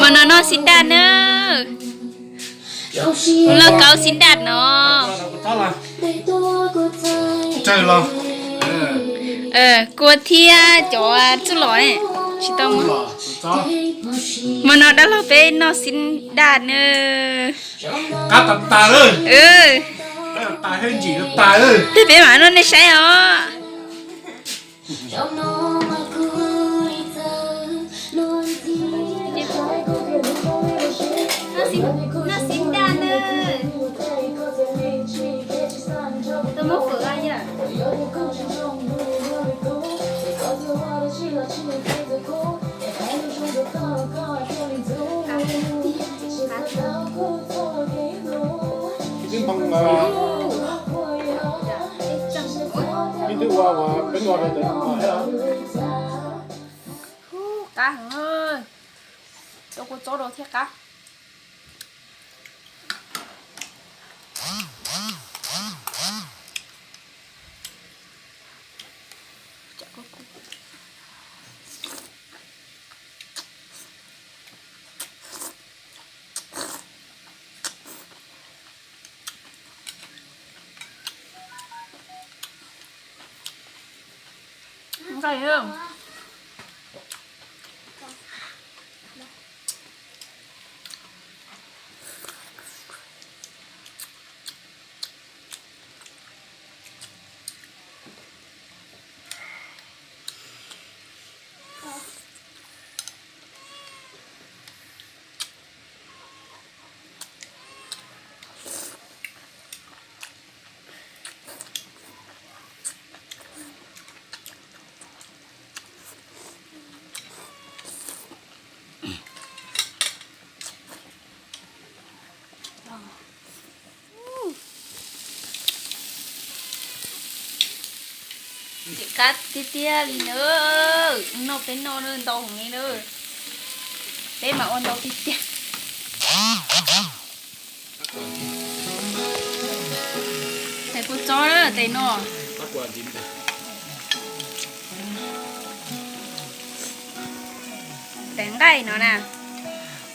No noj xib daj na. Kuv loj kauv xib daj no. Kua thiab cov txuj lom tsis tau. Hmo no dab laug peb noj xib daj na. Peb, peb mam noj nej saib os. Noj xib daj na. Tau muab fawm a yom. Qab heev, rau kua txob rau thiaj qab. Nqaij. Qab tiag tiag li na. Noj peb noj ntau heev li na. Peb mam ua ntau tiag tiag. Tes kua txob tes no. Tes nqaij no na.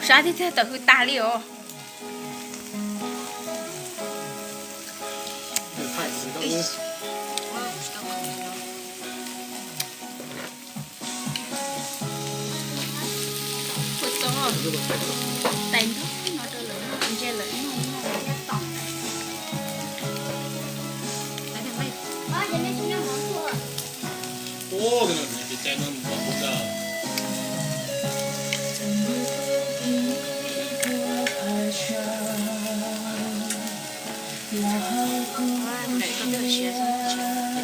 Sab tiag tiag tawm hws tag li os.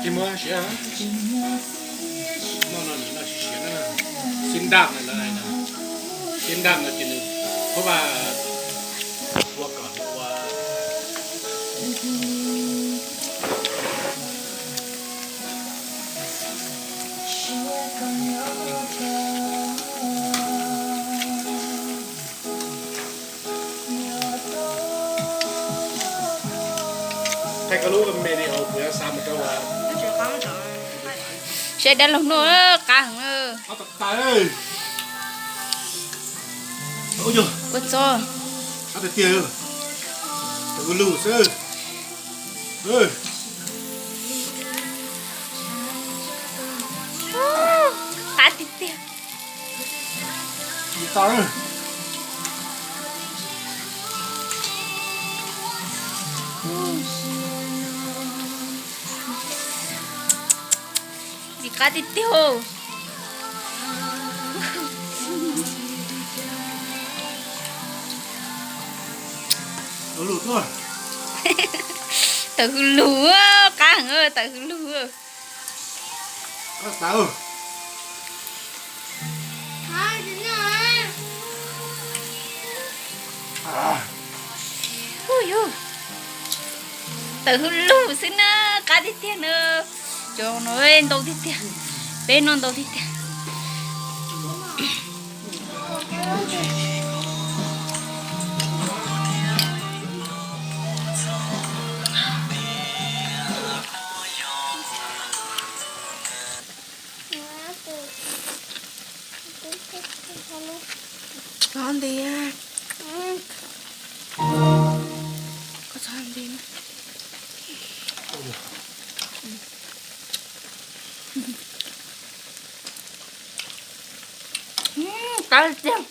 Tig muab siav, noj no nws noj siav siav na. Xib daj no lawv hais no, xib daj no ces nws pab ua kom ua. Thaij koj lub video kuv yuav xa mus rau. Saib dab laug noj qab heev. Kua txob. Qab tiag tiag, tawm hws lug xwb. Qab tiag tiag. Ntxim qab tiag tiag. Tawm hws lug, qab heev, tawm hws lug. Tawm hws lug xwb na, qab tiag tiag na. Cov no ntau tiag tiag, peb noj ntau tiag tiag. Txhob nti, koj txhob nti. Qab tiag.